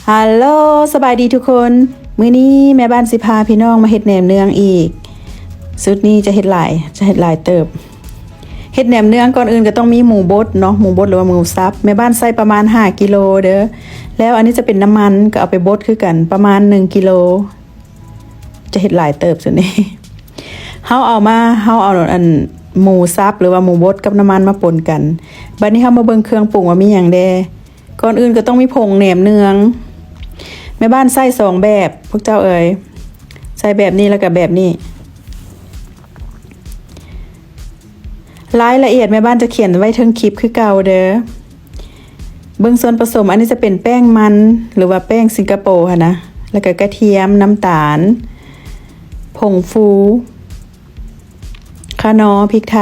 ຮັລໂຫຼ ສະບາຍດີທຸກຄົນ. ມື້ນີ້ແມ່ບ້ານຊິພາພີ່ນ້ອງມາເຮັດແໜມເນືອງອີກ. ຊຸດນີ້ຈະເຮັດຫຼາຍ ຈະເຮັດຫຼາຍເຕີບ. ເຮັດແໜມເນືອງກ່ອນອື່ນກໍຕ້ອງມີໝູບົດເນາະ, ໝູບົດ ຫຼືວ່າໝູສັບ. ແມ່ບ້ານໃສ່ປະມານຫ້າກິໂລເດີ. ແລ້ວອັນນີ້ຈະເປັນນ້ຳມັນ ກໍເອົາໄປບົດຄືກັນ ປະມານໜຶ່ງກິໂລ. ຈະເຮັດຫຼາຍເຕີບຊຸດນີ້. ເຮົາເອົາມາ ເຮົາເອົາອັນໝູສັບ ຫຼືວ່າໝູບົດກັບນ້ຳມັນມາປົນກັນ. ບັດນີ້ເຮົາມາເບິ່ງເຄື່ອງປຸງວ່າມີຫຍັງແດ່. ກ່ອນອື່ນກໍຕ້ອງມີຜົງແໜມເນືອງ. ແມ່ບ້ານໃສ່ສອງແບບ ພວກເຈົ້າເອີຍ, ໃສ່ແບບນີ້ ແລ້ວກໍແບບນີ້. ລາຍລະອຽດແມ່ບ້ານຈະຂຽນໄວ້ເທິງຄລິບຄືເກົ່າເດີ. ເບິ່ງສ່ວນປະສົມ, ອັນນີ້ຈະເປັນແປ້ງມັນ ຫຼືວ່າແປ້ງສິງກະໂປຫັ້ນນະ, ແລ້ວກໍກະທຽມ, ນ້ຳຕານ, ຜົງຟູ, ຂະໜໍ, ພິກໄທ.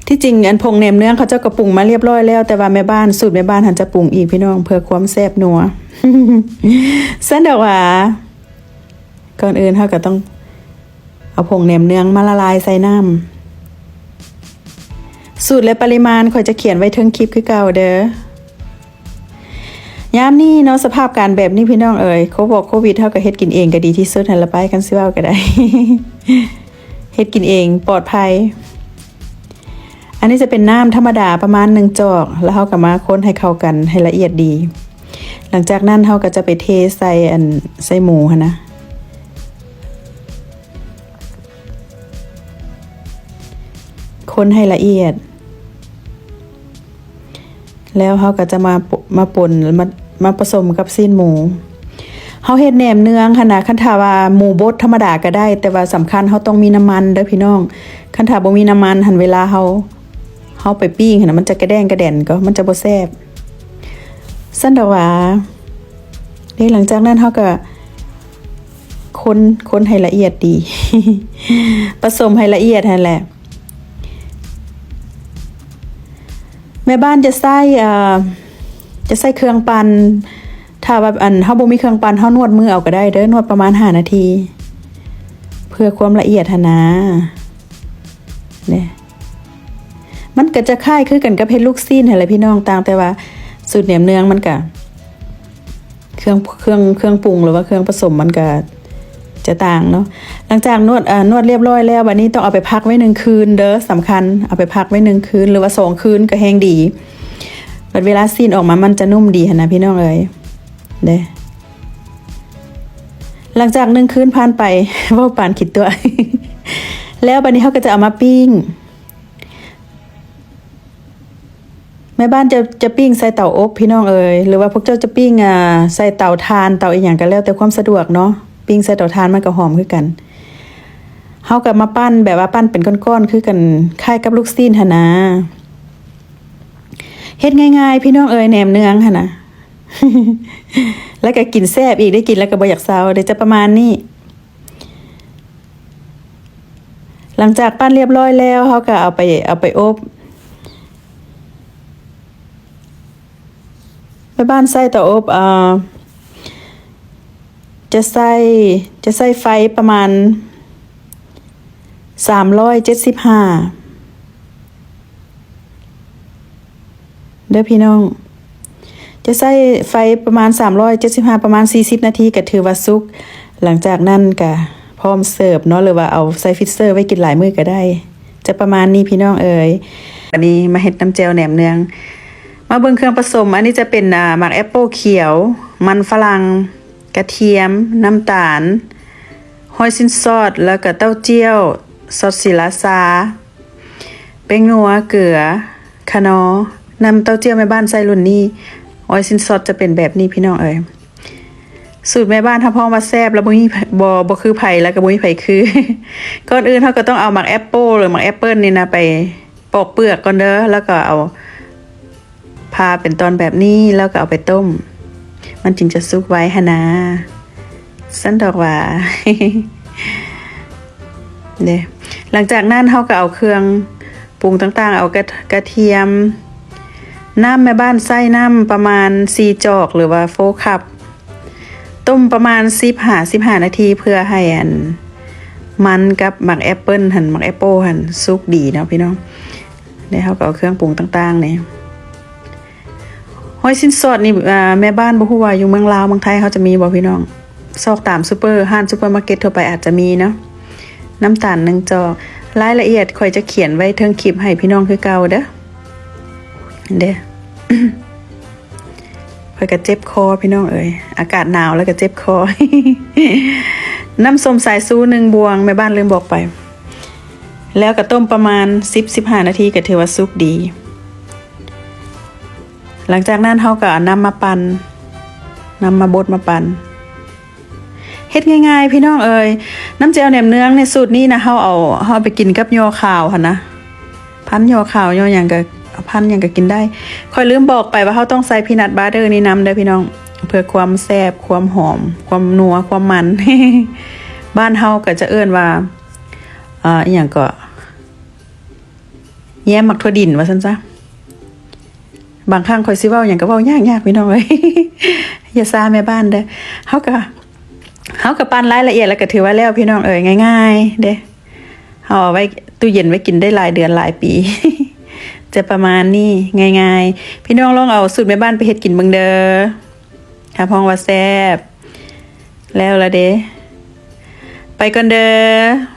ທີ່ຈິງອັນຜົງແໜມເນືອງເຂົາເຈົ້າກໍປຸງມາລຽບຮ້ອຍແລ້ວ, ແຕ່ວ່າແມ່ບ້ານ ສູດແມ່ບ້ານຫັ້ນຈະປຸງອີກ ພີ່ນ້ອງ, ເພື່ອຄວາມແຊບນົວ. ຊັ້ນດອກຫວາ. ກ່ອນອື່ນເຮົາກໍຕ້ອງເອົາຜົງແໜມເນືອງມາລະລາຍໃສ່ນ້ຳ. ສູດ ແລະ ປະລິມານຂ້ອຍຈະຂຽນໄວ້ເທິງຄລິບຄືເກົ່າເດີ. ຍາມນີ້ເນາະ ສະພາບການແບບນີ້ ພີ່ນ້ອງເອີຍ, ໂຄວອກໂຄວິດ ເຮົາກໍເຮັດກິນເອງກໍດີທີ່ສຸດຫັ້ນລະໄປ, ຄັນຊິເວົ້າກໍໄດ້ ເຮັດກິນເອງປອດໄພ. ອັນນີ້ຈະເປັນນ້ຳທຳມະດາປະມານໜຶ່ງຈອກ, ແລ້ວເຮົາກໍມາຄົນໃຫ້ເຂົ້າກັນໃຫ້ລະອຽດດີ. ຫຼັງຈາກນັ້ນເຮົາກໍຈະໄປເທໃສ່ອັນ ໃສ່ໝູຫັ້ນນະ, ຄົນໃຫ້ລະອຽດ. ແລ້ວເຮົາກໍຈະມາ ມາປົນ ມາ ມາປະສົມກັບຊີ້ນໝູ. ເຮົາເຮັດແໜມເນືອງຫັ້ນນະ, ຄັນຖ້າວ່າໝູບົດທຳມະດາກໍໄດ້, ແຕ່ວ່າສຳຄັນເຮົາຕ້ອງມີນ້ຳມັນເດີພີ່ນ້ອງ. ຄັນຖ້າບໍ່ມີນ້ຳມັນຫັ້ນ ເວລາເຮົາ ເຮົາໄປປີ້ງຫັ້ນນະ, ມັນຈະກະແດງກະແດນກໍ ມັນຈະບໍ່ແຊບ. ຊັ້ນດອກຫວາ. ເດ້ ຫຼັງຈາກນັ້ນເຮົາກໍຄົນ ຄົນໃຫ້ລະອຽດດີ, ປະສົມໃຫ້ລະອຽດຫັ້ນແຫຼະ. ແມ່ບ້ານຈະໃຊ້ ເອີ ຈະໃຊ້ເຄື່ອງປັ່ນ. ຖ້າວ່າອັນ ເຮົາບໍ່ມີເຄື່ອງປັ່ນ ເຮົານວດມືເອົາກໍໄດ້ເດີ, ນວດປະມານຫ້ານາທີ ເພື່ອຄວາມລະອຽດຫັ້ນນາ. ເດ້ ມັນກໍຈະຄ້າຍຄືກັນກັບເຮັດລູກຊີ້ນຫັ້ນແຫຼະພີ່ນ້ອງ, ຕ່າງແຕ່ວ່າສູດແໜມເນືອງມັນກະ ເຄື່ອງ ເຄື່ອງ ເຄື່ອງປຸງ ຫຼືວ່າເຄື່ອງປະສົມມັນກະຈະຕ່າງເນາະ. ຫຼັງຈາກນວດ ເອີ ນວດລຽບຮ້ອຍແລ້ວ, ບັດນີ້ຕ້ອງເອົາໄປພັກໄວ້ໜຶ່ງຄືນເດີ, ສຳຄັນ ເອົາໄປພັກໄວ້ໜຶ່ງຄືນ ຫຼືວ່າສອງຄືນກໍແຮງດີ. ບັດເວລາຊີ້ນອອກມາ ມັນຈະນຸ້ມດີຫັ້ນນະ ພີ່ນ້ອງເອີຍ ເດ້. ຫຼັງຈາກໜຶ່ງຄືນຜ່ານໄປ ເວົ້າປານຂີ້ຕົວະ ແລ້ວບັດນີ້ເຮົາກໍຈະເອົາມາປີ້ງ. ແມ່ບ້ານຈະ ຈະປີ້ງໃສ່ເຕົາອົບ ພີ່ນ້ອງເອີຍ, ຫຼືວ່າພວກເຈົ້າຈະປີ້ງ ອ່າ ໃສ່ເຕົາຖ່ານ ເຕົາອີ່ຫຍັງກໍແລ້ວແຕ່ຄວາມສະດວກເນາະ, ປີ້ງໃສ່ເຕົາຖ່ານມັນກໍຫອມຄືກັນ. ເຮົາກໍມາປັ້ນແບບວ່າປັ້ນເປັນກ້ອນໆ ຄືກັນ ຄ້າຍກັບລູກຊີ້ນຫັ້ນນາ. ເຮັດງ່າຍໆ ພີ່ນ້ອງເອີຍ, ແໜມເນືອງຫັ້ນນະ ແລ້ວກໍກິນແຊບອີກ, ໄດ້ກິນແລ້ວກໍບໍ່ຢາກເຊົາເດ້, ຈະປະມານນີ້. ຫຼັງຈາກປັ້ນລຽບຮ້ອຍແລ້ວ ເຮົາກໍເອົາໄປ ເອົາໄປອົບ. ແມ່ບ້ານໃຊ້ເຕົາອົບ ເອີ ຈະໃຊ້ ຈະໃຊ້ໄຟປະມານສາມຮ້ອຍເຈັດສິບຫ້າ ເດີພີ່ນ້ອງ. ຈະໃຊ້ໄຟປະມານສາມຮ້ອຍເຈັດສິບຫ້າ ປະມານສີ່ສິບນາທີກໍຖືວ່າສຸກ. ຫຼັງຈາກນັ້ນກໍພ້ອມເສີບເນາະ ຫຼືວ່າເອົາໃສ່ຟຣີເຊີໄວ້ກິນຫຼາຍມື້ກໍໄດ້. ຈະປະມານນີ້ພີ່ນ້ອງເອີຍ. ບັດນີ້ມາເຮັດນ້ຳແຈ່ວແໜມເນືອງ. ມາເບິ່ງເຄື່ອງປະສົມ. ອັນນີ້ຈະເປັນ ອ່າ ໝາກແອັບໂປຂຽວ, ມັນຝຣັ່ງ, ກະທຽມ, ນ້ຳຕານ, ຮອຍຊິນຊອດ ແລ້ວກໍເຕົ້າຈ້ຽວ, ຊອດສີລາຊາ, ແປ້ງນົວ, ເກືອ, ຂະໜໍ, ນ້ຳເຕົ້າຈ້ຽວແມ່ບ້ານໃຊ້ລຸ້ນນີ້. ຮອຍຊິນຊອດຈະເປັນແບບນີ້ພີ່ນ້ອງເອີຍ. ສູດແມ່ບ້ານຮັບຮອງວ່າແຊບ ແລ້ວບໍ່ມີ ບໍ່ ບໍ່ຄືໃຜ ແລ້ວກໍບໍ່ມີໃຜຄື. ກ່ອນອື່ນເຮົາກໍຕ້ອງເອົາໝາກແອັບໂປ ຫຼືໝາກແອັບເປິ້ນນີ້ນະ ໄປປອກເປືອກກ່ອນເດີ ແລ້ວກໍເອົາ ຜ່າເປັນຕອນແບບນີ້ ແລ້ວກໍເອົາໄປຕົ້ມ ມັນຈຶ່ງຈະສຸກໄວຫັ້ນນາ. ຊັ້ນດອກຫວາ ເດ້. ຫຼັງຈາກນັ້ນເຮົາກໍເອົາເຄື່ອງປຸງຕ່າງໆ ເອົາກະ ກະທຽມ, ນ້ຳແມ່ບ້ານໃຊ້ນ້ຳປະມານສີ່ຈອກ ຫຼືວ່າໂຟຄັບ. ຕົ້ມປະມານສິບຫາສິບຫ້ານາທີ ເພື່ອໃຫ້ອັນ ມັນກັບໝາກແອັບເປິ້ນຫັ້ນ ໝາກແອັບໂປຫັ້ນສຸກດີເນາະພີ່ນ້ອງ. ແລ້ວເຮົາກໍເອົາເຄື່ອງປຸງຕ່າງໆນີ້ ຫ ອ້ຍຊີ້ນສອດນີ້ ອ່າ ແມ່ບ້ານບໍ່ຮູ້ວ່າຢູ່ເມືອງລາວເມືອງໄທເຮົາຈະມີບໍ່ພີ່ນ້ອງ? ຊອກຕາມຊຸບເປີ ຮ້ານຊຸບເປີມາເກັດທົ່ວໄປອາດຈະມີເນາະ. ນ້ຳຕານໜຶ່ງຈອກ. ລາຍລະອຽດຂ້ອຍຈະຂຽນໄວ້ເທິງຄລິບໃຫ້ພີ່ນ້ອງຄືເກົ່າເດີ. ເດ້. ຂ້ອຍກໍເຈັບຄໍພີ່ນ້ອງເອີຍ, ອາກາດໜາວແລ້ວກໍເຈັບຄໍ. ນ້ຳສົ້ມສາຍຊູໜຶ່ງບ່ວງ, ແມ່ບ້ານລືມບອກໄປ. ແລ້ວກໍຕົ້ມປະມານສິບ ສິບຫ້ານາທີ ກໍຖືວ່າສຸກດີ. ຫຼັງຈາກນັ້ນເຮົາກໍເອົານ້ຳມາປັ່ນ, ນ້ຳມາບົດມາປັ່ນ. ເຮັດງ່າຍໆ ພີ່ນ້ອງເອີຍ. ນ້ຳແຈ່ວແໜມເນືອງໃນສູດນີ້ນະ ເຮົາເອົາ ເຮົາເອົາໄປກິນກັບຫຍໍ່ຂາວຫັ້ນນະ. ພັນຫຍໍ່ຂາວ ຫຍໍ່ຫຍັງກໍ ພັນຫຍັງກໍກິນໄດ້. ຂ້ອຍລືມບອກໄປວ່າເຮົາຕ້ອງໃສ່ peanut butter ນີ້ນຳເດີພີ່ນ້ອງ, ເພື່ອຄວາມແຊບ ຄວາມຫອມ ຄວາມນົວ ຄວາມມັນ. ບ້ານເຮົາກໍຈະເອີ້ນວ່າ ເອີ ອີ່ຫຍັງເກາະ ແຍມໝາກຖົ່ວດິນວ່າຊັ້ນຊະ. ບາງຄັ້ງຂ້ອຍຊິເວົ້າຫຍັງກໍເວົ້າຍາກໆ ພີ່ນ້ອງເອີຍ. ຢ່າຊາແມ່ບ້ານເດີ. ເຮົາກໍ ເຮົາກໍປັ່ນລາຍລະອຽດແລ້ວກໍຖືວ່າແລ້ວ ພີ່ນ້ອງເອີຍ, ງ່າຍໆເດ້. ເຮົາເອົາໄວ້ຕູ້ເຢັນໄວ້ກິນໄດ້ຫຼາຍເດືອນຫຼາຍປີ. ຈະປະມານນີ້ ງ່າຍໆ. ພີ່ນ້ອງລອງເອົາສູດແມ່ບ້ານໄປເຮັດກິນເບິ່ງເດີ. ຮັບຮອງວ່າແຊບ. ແລ້ວລະເດ້. ໄປກ່ອນເດີ.